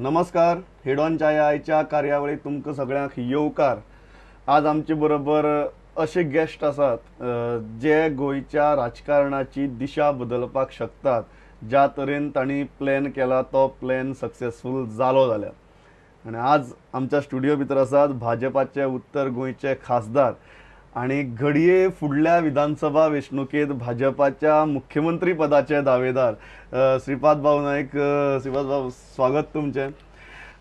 नमस्कार, head on च्या आयच्या कार्यावळीत तुमकां सगळ्यांक येवकार. आज आमचे बरोबर अशे गेस्ट आसात जे गोंयच्या राजकारणाची दिशा बदलपाक शकतात. ज्या तरेन तांणी प्लॅन केला तो प्लॅन सक्सेसफूल जालो जाल्यार. आनी आज आमच्या स्टुडियो भितर आसात भाजपाचे उत्तर गोंयचे खासदार आनी घडये फुडल्या विधानसभा वेंचणुकेंत भाजपाच्या मुख्यमंत्री पदाचे दावेदार श्रीपाद भाऊ नायक. श्रीपाद भाऊ, स्वागत तुमचें.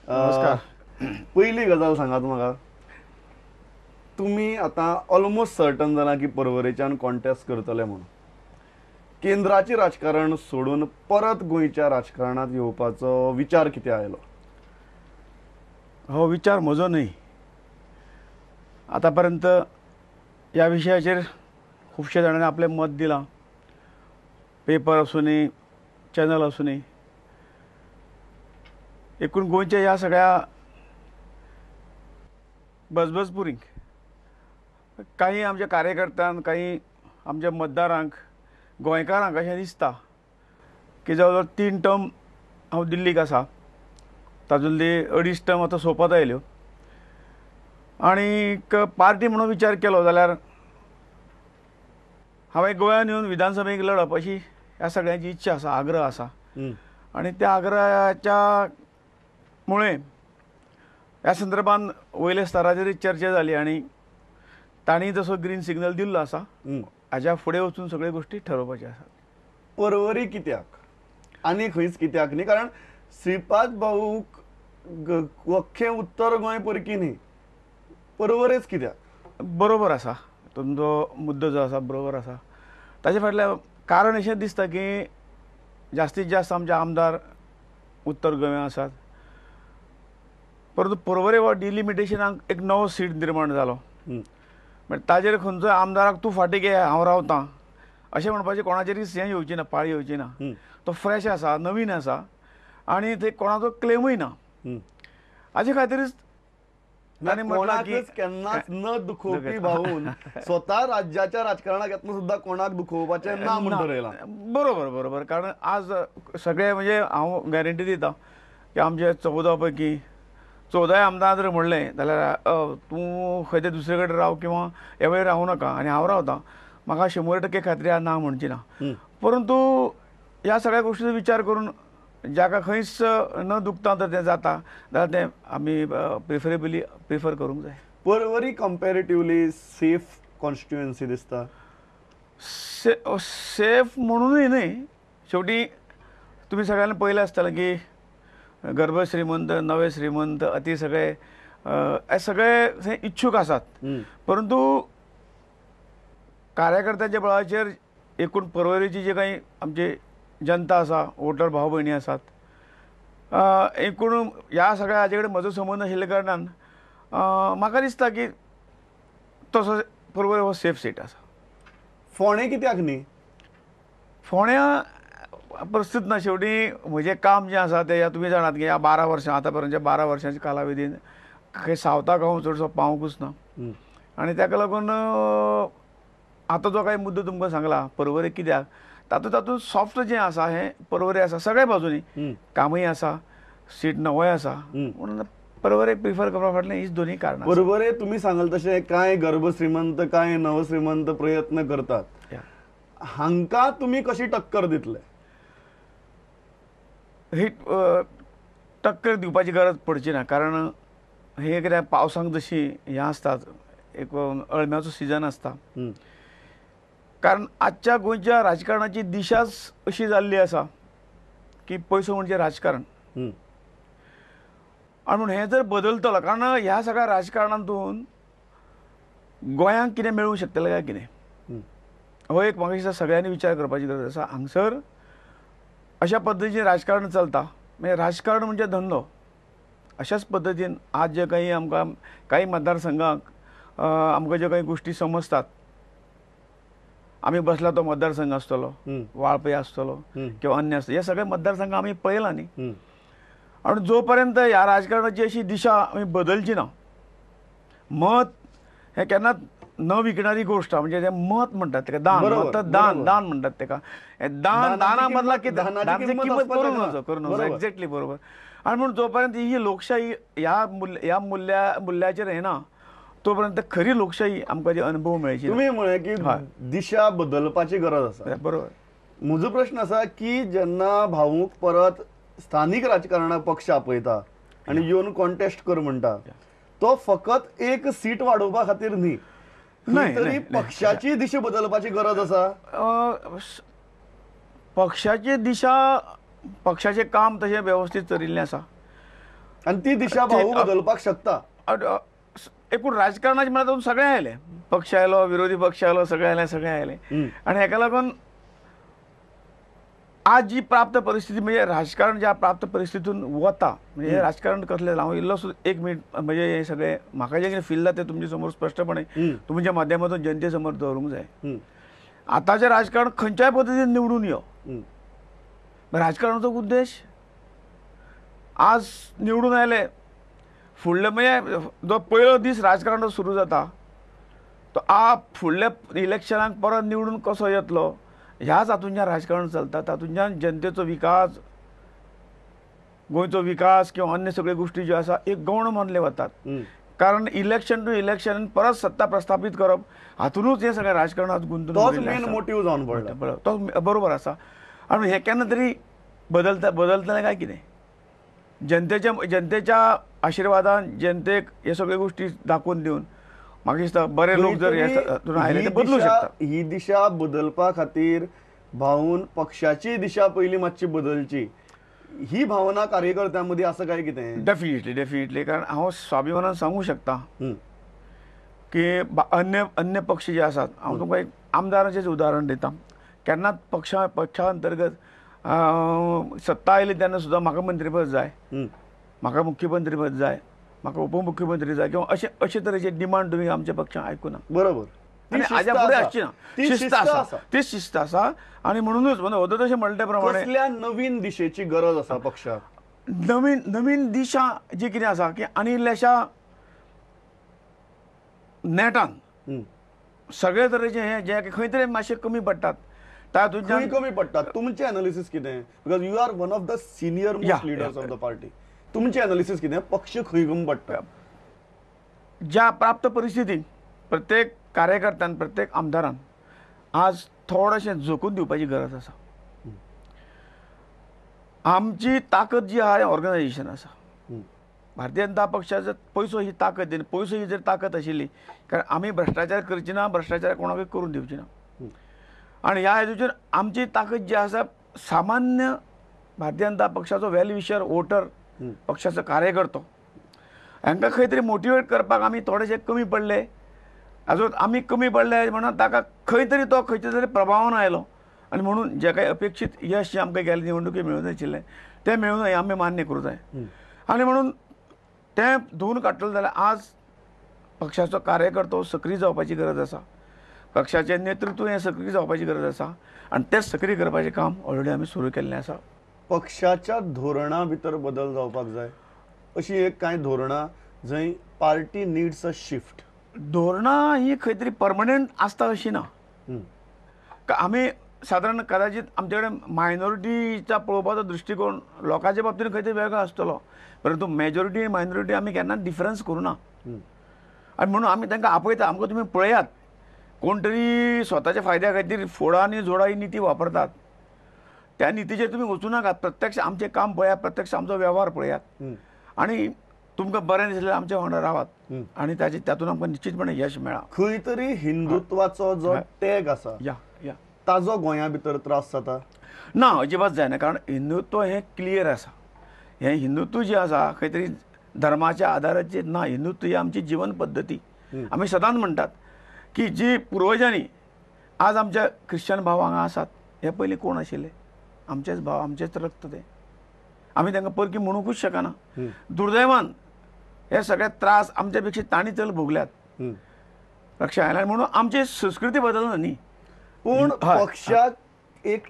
नमस्कार. पयली गजाल सांगात म्हाका, तुमी आतां ऑलमोस्ट सर्टन जालां की पर्वरेच्यान कॉन्टेस्ट करतले म्हणून. केंद्राचें राजकारण सोडून परत गोंयच्या राजकारणांत येवपाचो विचार कित्याक आयलो? हो विचार म्हजो न्हय. आतांपर्यंत ह्या विशयाचेर खुबशे जाणांनी आपलें मत दिलां, पेपर आसूनी, चॅनल आसूनी. एकूण गोंयच्या ह्या सगळ्या बजबजपुरींक काही आमच्या कार्यकर्त्यांक, काही आमच्या मतदारांक, गोंयकारांक अशें दिसता की जवळ जवळ 3 टर्म हांव दिल्लीक आसा, तातूंतली 2.5 टर्म आतां सोंपत आयल्यो. आनीक पार्टी म्हणून विचार केलो जाल्यार हांवें गोंयांत येवन विधानसभेक लढप अशी ह्या सगळ्यांची इच्छा आसा, आग्रह आसा. आनी त्या आग्रहाच्या मुळे ह्या संदर्भान वयल्या स्तराचेर चर्चा जाली आनी तांणी जसो ग्रीन सिग्नल दिल्लो आसा हाज्या फुडें वचून सगळ्यो गोश्टी ठरोवपाच्यो आसात. पर्वरी कित्याक आनी खंयच कित्याक न्ही? कारण श्रीपाद भाऊक अख्खें उत्तर गोंय परकी न्ही, पर्वरेच कित्याक? बरोबर आसा तुमचो मुद्दो जो आसा, बरोबर आसा. ताजे फाटल्यान कारण अशें दिसता की जास्तीत जास्त आमचे आमदार उत्तर गोंयांत आसात, परंतु पर्वरे हो डिलिमिटेशनाक एक नवो सीट निर्माण जालो. म्हळ्यार ताजेर खंयचोय आमदाराक तूं फाटीं घे हांव रावतां अशें म्हणपाचें कोणाचेरूच हें येवची ना, पाळी येवची ना. तो फ्रेश आसा, नवीन आसा आनी थंय कोणाचो क्लेमूय ना. हाजे खातीरच कोणाकच केन्नाच न दुखोवपी भाऊन स्वता राज्याच्या राजकारणाक येतना सुद्दां कोणाक दुखोवपाचें ना म्हूण ठरयलां. बरोबर बरोबर. कारण आज सगळे म्हणजे हांव गॅरंटी दिता की आमचे 14 पैकी 14 आमदार जर म्हणलें जाल्यार तूं खंय ते दुसरे कडेन राव किंवा ह्या वेळार रावूं नाका आनी हांव रावतां, म्हाका 100% खात्री आसा ना म्हणची ना. परंतु ह्या सगळ्या गोश्टीचो विचार करून जाका खंयच न दुखता तर तें जाता जाल्यार तें आमी प्रिफरेबली प्रिफर करूंक जाय. पर्वरी कंपेरेटिवली सेफ कॉन्स्टिट्युएन्सी दिसता. सेफ म्हणूनय न्हय, शेवटी तुमी सगळ्यांनी पळयलें आसतलें की गर्भश्रीमंत, नवे श्रीमंत, अति सगळे हे सगळे इच्छूक आसात, परंतु कार्यकर्त्यांच्या बळाचेर एकूण पर्वरीची जे काही आमची जनता आसा, वोटर भाव भयणी आसात, एकूण ह्या सगळ्या हाजे कडेन म्हजो संबंद आशिल्ल्या कारणान म्हाका दिसता की तसो पर्वरी हो सेफ सीट आसा. फोंडें कित्याक न्ही? फोंड्या परिस्थिती ना. शेवटी म्हजें काम जें आसा तें तुमी जाणात की ह्या 12 वर्सां, आतां पर्यंतच्या 12 वर्सांच्या कालावधीन खंय सावथाक हांव चडसो पावंकूच ना. आनी ताका लागून आतां जो कांय मुद्दो तुमकां सांगला पर्वरी कित्याक, तातूंत तातूंत सॉफ्ट जें आसा हें पर्वरी आसा, सगळ्या बाजूनी कामूय आसा, सीट नवोय आसा, म्हणून पर्वरे प्रिफर करपा फाटल्यान हीच दोनूय कारणां. पर्वरे तुमी सांगल तशें कांय गर्भश्रीमंत, कांय नवश्रीमंत प्रयत्न करतात, हांकां तुमी कशी टक्कर दितले? ही टक्कर दिवपाची गरज पडची ना, कारण हे कितें पावसांक जशी हें आसतात, एक अळम्याचो सिजन आसता. कारण आजच्या गोंयच्या राजकारणाची दिशाच अशी जाल्ली आसा की पयसो म्हणजे राजकारण. आनी म्हूण हें जर बदलतलो, कारण ह्या सगळ्या राजकारणांतून गोंयांक कितें मेळूंक शकतलें काय कितें, हो एक म्हाका दिसता सगळ्यांनी विचार करपाची गरज आसा. हांगसर अशा पद्दतीन राजकारण चलता, म्हणजे राजकारण म्हणजे धंदो. अशाच पद्दतीन आज जे काही आमकां काही मतदारसंघांक आमकां ज्यो काही गोश्टी समजतात, आमी बसला तो मतदारसंघ आसतलो, वाळपय आसतलो किंवा अन्य आसतलो, हे सगळे मतदारसंघ आमी पळयला न्ही. आनी जो पर्यंत ह्या राजकारणाची अशी दिशा आमी बदलची ना, मत हें केन्नाच न विकणारी गोष्ट, म्हणजे ते मत म्हणटात तेका, दान, मत दान, दान म्हणटात तेका. दान, दाना बदला कितें, दानाची किंमत करूं नजो, करूं नजो. एक्झॅक्टली बरोबर. आनी म्हूण जो पर्यंत ही लोकशाही ह्या ह्या मुल्याचेर येना तो पर्यंत खरी लोकशाही आमकां जी अनुभव मेळची. तुमी म्हळें की दिशा बदलपाची गरज आसा. बरोबर. म्हजो प्रश्न आसा की जेन्ना भाऊक परत स्थानीक राजकारणाक पक्ष आपयता आनी येवन कॉन्टेस्ट कर म्हणटा, तो फकत एक सीट वाडोवपा खातीर न्ही, तरी पक्षाची दिशा बदलपाची गरज आसा. पक्षाची दिशा, पक्षाचें काम तशें वेवस्थीत चलिल्लें आसा आनी ती दिशा भाऊ बदलपाक शकता. एकूण राजकारणाचें म्हळ्यार तातूंत सगळें आयलें, पक्ष आयलो, विरोधी पक्ष आयलो, सगळें आयलें, सगळें आयलें. आनी हेका लागून आज जी प्राप्त परिस्थिती म्हणजे राजकारण ज्या प्राप्त परिस्थितीतून वता, म्हणजे राजकारण कसलें, हांव इल्लो एक मिनट म्हणजे हें सगळें म्हाका जें कितें फील जाता तें तुमचे समोर स्पश्टपणे तुमच्या माध्यमातून जनते समोर दवरूंक जाय. आतांचें राजकारण खंयच्याय पद्दतीन निवडून यो, राजकारणाचो उद्देश आज निवडून आयले फुडले म्हणजे जो पयलो दीस राजकारणाचो सुरू जाता तो आ फुडल्या इलेक्शनाक परत निवडून कसो येतलो ह्याच हातूंतल्यान राजकारण चलता. तातूंतल्यान जनतेचो विकास, गोंयचो विकास किंवा अन्य सगळ्यो गोश्टी ज्यो आसा एक गौण मानले वतात. कारण इलेक्शन टू इलेक्शन परत सत्ता प्रस्थापीत करप हातूनच हें सगळें राजकारणात गुंतून तोच मेन मोटीव जावन पडला. तो बरोबर आसा. आनी हें केन्ना तरी बदलता बदलतलें काय कितें, जनतेच्या जनतेच्या आशिर्वादान जनतेक हे सगळ्यो गोश्टी दाखोवन दिवन म्हाका दिसता बरे लोक जर आयले ते बदलू शकता. ही दिशा बदलपा खातीर भाऊन पक्षाची दिशा पयली मातशी बदलची ही भावना कार्यकर्त्यां मदीं आसा काय कितें? Definitely definitely. कारण हांव स्वाभिमानान सांगूंक शकता की अन्य अन्य पक्ष जे आसात, हांव तुमकां एक आमदाराचेंच उदाहरण दिता. केन्नाच पक्षा पक्षा अंतर्गत सत्ता आयली तेन्ना सुद्दां म्हाका मंत्रीपद जाय, म्हाका मुख्यमंत्रीपद जाय, म्हाका उपमुख्यमंत्री जाय किंवा अशे अशे तरेचे डिमांड तुमी आमच्या पक्षान आयकुना. बरोबर. आनी हाज्या फुडें आसची ना, शिस्त आसा, ती शिस्त आसा. आनी म्हणूनच वदत अशें म्हणटा ते प्रमाणे कसल्या नवीन दिशेची गरज आसा पक्षाक, नवीन नवीन दिशा जी कितें आसा की आनी इल्ल्याशा नेटान सगळे तरेचे हे जे खंय तरी मातशे कमी पडटात तातूंतल्यान कमी पडटात. तुमचें एनालिसीस कितें? Because you are one of the senior most leaders of the party. तुमचें एनालिसीस कितें, पक्ष खंय कमी पडटा? ज्या प्राप्त परिस्थितीन प्रत्येक कार्यकर्त्यान, प्रत्येक आमदारान आज थोडेशें झोकून दिवपाची गरज आसा. आमची ताकद जी आहा ऑर्गनायजेशन आसा. भारतीय जनता पक्षाचो पयसो ही ताकद, पयसो ही जर ताकद आशिल्ली कारण आमी भ्रश्टाचार करची ना, भ्रश्टाचार कोणाकूय करून दिवची ना. आनी ह्या हेतून आमची ताकद जी आसा सामान्य भारतीय जनता पक्षाचो वेल विशर वोटर, पक्षाचो कार्यकर्तो हांकां खंय तरी मोटिवेट करपाक आमी थोडेशे कमी पडले. आजून आमी कमी पडले म्हणून ताका खंय तरी तो खंयच्या तरी प्रभावान आयलो आनी म्हणून जे काही अपेक्षीत यश जें आमकां गेले निवडणुकी मेळूंक नाशिल्लें तें मेळूंक हें आमी मान्य करूंक जाय. आनी म्हणून तें धुवून काडटलें जाल्यार आज पक्षाचो कार्यकर्तो सक्रीय जावपाची गरज आसा, पक्षाचें नेतृत्व हें सक्रीय जावपाची गरज आसा आनी तें सक्रीय करपाचें काम ऑलरेडी आमी सुरू केल्लें आसा. पक्षाच्या धोरणा भितर बदल जावपाक जाय अशी एक कांय धोरणां जंय पार्टी नीड्स अ शिफ्ट. धोरणां ही खंय तरी परमनंट आसता अशी ना. आमी सादारण कदाचित आमचे कडेन मायनॉरिटीचा पळोवपाचो दृश्टिकोण लोकांच्या बाबतींत खंय तरी वेगळो आसतलो, परंतु मेजॉरिटी आनी मायनॉरिटी आमी केन्नाच डिफरन्स करूं ना. आनी म्हणून आमी तांकां आपयता, आमकां तुमी पळयात कोण तरी स्वताच्या फायद्या खातीर फोडा आनी जोडा ही निती वापरतात, त्या नितीचेर तुमी वचूं नाकात. प्रत्यक्ष आमचें काम पळयात, प्रत्यक्ष आमचो वेव्हार पळयात आनी तुमकां बरें दिसलें आमच्या वांगडा रावात आनी ताचे तातूंत आमकां निश्चितपणे यश मेळा. खंय तरी हिंदुत्वाचो जो टॅग आसा या या ताजो गोंया भितर त्रास जाता ना, अजिबात जायना. कारण हिंदुत्व हें क्लियर आसा. हें हिंदुत्व जें आसा खंय तरी धर्माच्या आदाराचेर ना, हिंदुत्व ही आमची जिवन पद्दती. आमी सदांच म्हणटात की जी पुर्वजांनी आज आमच्या ख्रिश्चन भाव हांगा आसात हे पयलीं कोण आशिल्ले, आमचेच भाव, आमचेच रक्त ते, आमी तांकां परकी म्हणूंकूच शकना. दुर्दैवान हे सगळे त्रास आमच्या पेक्षा तांणी चड भोगल्यात, लक्षात आयलें. म्हणून आमची संस्कृती बदलना न्ही. पूण पक्षाक एक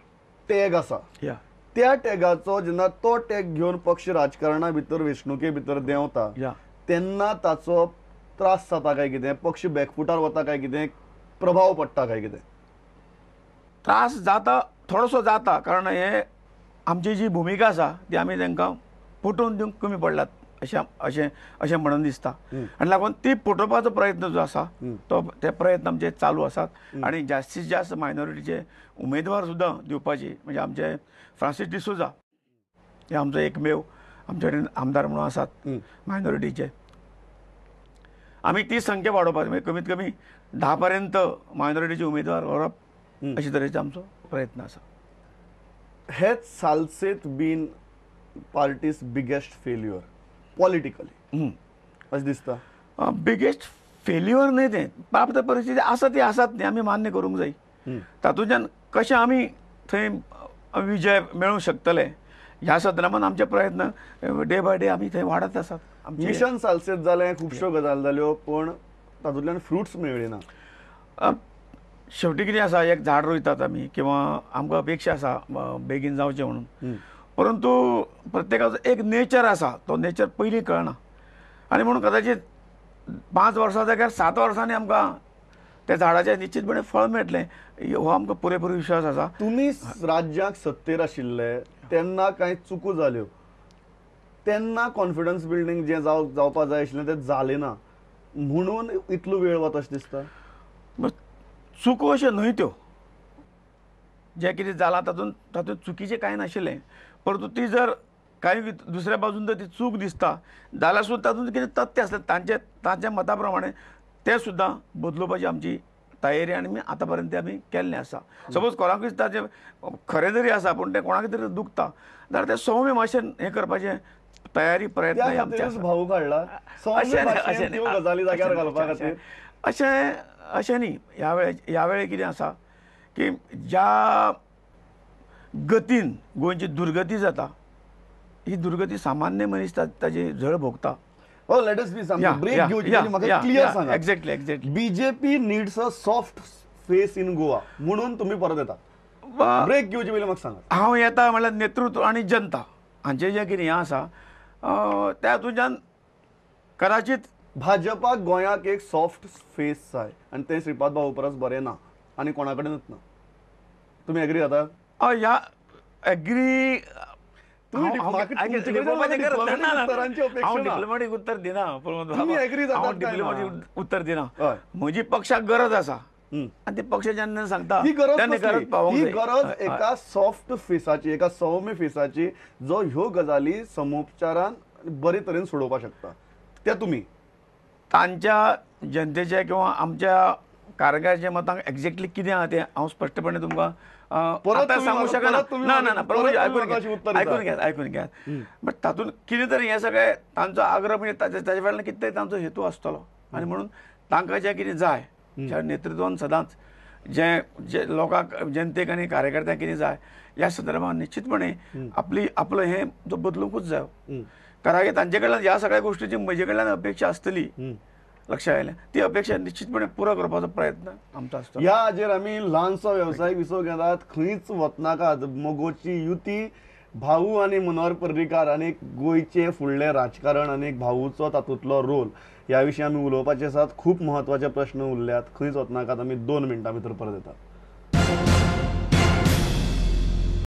टॅग आसा, त्या टॅगाचो जेन्ना तो टॅग घेवन पक्ष राजकारणा भितर वेंचणुके भितर देंवता तेन्ना ताचो त्रास जाता काय कितें, पक्ष बॅकफुटार वता काय कितें, प्रभाव पडटा काय कितें? त्रास जाता, थोडोसो जाता. कारण हे आमची जी भुमिका आसा ती आमी तांकां पटोवन दिवंक कमी पडलात अशें अशें अशें म्हणून दिसता आनी लागून ती पटोवपाचो प्रयत्न जो आसा तो ते प्रयत्न आमचे चालू आसात आनी जास्तीत जास्त मायनॉरिटीचे उमेदवार सुद्दां दिवपाची म्हणजे आमचे फ्रांसीस डिसोजा हे आमचो एकमेव आमचे कडेन आमदार म्हणून आसात मायनॉरिटीचे. आमी ती संख्या वाडोवपाची म्हणजे कमीत कमी 10 पर्यंत मायनॉरिटीचे उमेदवार व्हरप अशे तरेचो आमचो प्रयत्न आसा. हेच Salcete been party's biggest failure politically अशें दिसता? बिगेस्ट फेल्युअर न्हय तें, प्राप्त परिस्थिती आसा ती आसात न्ही, आमी मान्य करूंक जाय. तातूंतल्यान कशें आमी थंय विजय मेळूंक शकतले ह्या संदर्भान आमचे प्रयत्न डे बाय डे आमी थंय वाडत आसात. मिशन सालसेत जालें, खुबश्यो गजाल जाल्यो, पूण तातूंतल्यान फ्रुट्स मेळ्ळी ना. शेवटी कितें आसा, एक झाड रोयतात आमी किंवा आमकां अपेक्षा आसा बेगीन जावचें म्हणून, परंतु प्रत्येकाचो एक नेचर आसा, तो नेचर पयलीं कळना आनी म्हणून कदाचित 5 वर्सां जाग्यार 7 वर्सांनी आमकां त्या झाडाचें निश्चितपणे फळ मेळटलें हो आमकां पुरेपूर विश्वास आसा. तुमी राज्याक सत्तेर आशिल्ले तेन्ना कांय चुको जाल्यो, तेन्ना कॉन्फिडन्स बिल्डींग जें जावपा जाय आशिल्लें तें जालें ना म्हणून इतलो वेळ वता अशें दिसता? चुको अश्यो न्हय त्यो, जें कितें जालां तातूंत तातूंत चुकीचें कांय नाशिल्लें, परंतु ती जर कांय दुसऱ्या बाजून जर ती चूक दिसता जाल्यार सुद्दां तातूंत कितें तथ्य आसलें तांचे तांच्या मता प्रमाणे तें सुद्दां बदलोवपाची आमची तयारी आनी आतां पर्यंत तें आमी केल्लें आसा. सपोज कोणाकूय ताचें खरें जरी आसा पूण तें कोणाक तरी दुखता जाल्यार तें सौम्य भाशेन हें करपाचें तयारी प्रयत्न आमचे. भाऊ काडला अशें अशें अशें न्ही. ह्या वेळे कितें आसा की ज्या गतीन गोंयची दुर्गती जाता ही दुर्गती सामान्य मनीस ताजी झळ भोगता. Oh, let us be something. Break घेवची पयलीं म्हाका क्लियर सांगा. Exactly exactly. BJP needs a soft face in Goa म्हणून तुमी परत येता. ब्रेक घेवचे पयलीं म्हाका सांगा. हांव येता म्हणल्यार नेतृत्व आनी जनता हांचें जें कितें हें आसा त्या तुज्यान कदाचित भाजपा गोंयाक एक सॉफ्ट फेस जाय आनी तें श्रीपाद भाऊ परस बरें ना आनी कोणा कडेनच ना. तुमी एग्री जाता? हय, ह्या एग्री. डिप्लोमॅटीक उत्तर दिना, डिप्लोमॅटीक उत्तर दिना. म्हजी पक्षाक गरज आसा आनी ते पक्ष जेन्ना सांगता ही गरज एका सॉफ्ट फेसाची, एका सौम्य फेसाची जो ह्यो गजाली समुपचारान बरे तरेन सोडोवपाक शकता त्या तुमी तांच्या जनतेच्या किंवा आमच्या कार्यकर्त्याच्या मतांक एक्झॅक्टली कितें आहा तें हांव स्पश्टपणे तुमकां आतां सांगूंक शकना. ना ना ना, आयकून घेयात आयकून घेयात. बट तातूंत कितें तरी हें सगळें तांचो आग्रह म्हणजे ताचे वेल्यान कितें तरी तांचो हेतू आसतलो आनी म्हणून तांकां जें कितें जाय ज्या नेतृत्वान सदांच जें जे लोकांक जनतेक आनी कार्यकर्त्यांक कितें जाय ह्या संदर्भात निश्चितपणे आपली आपलो हें जो बदलुंकूच जाय. कारण की तांचे कडल्यान ह्या सगळ्या गोश्टीची म्हजे कडल्यान अपेक्षा आसतली लक्षात आयलें, ती अपेक्षा निश्चितपणे पुरो करपाचो प्रयत्न आमचो आसता. ह्या हाजेर आमी ल्हानसो वेवसायीक विसव घेतात, खंयच वचनाकात. मगोची युती, भाऊ आनी मनोहर पर्रीकार आनी गोंयचें फुडलें राजकारण आनी भाऊचो तातूंतलो रोल ह्या विशीं आमी उलोवपाचे आसात. खूब म्हत्वाचे प्रश्न उरल्यात, खंयच वचनाकात. आमी 2 मिनटां भितर परत येतात.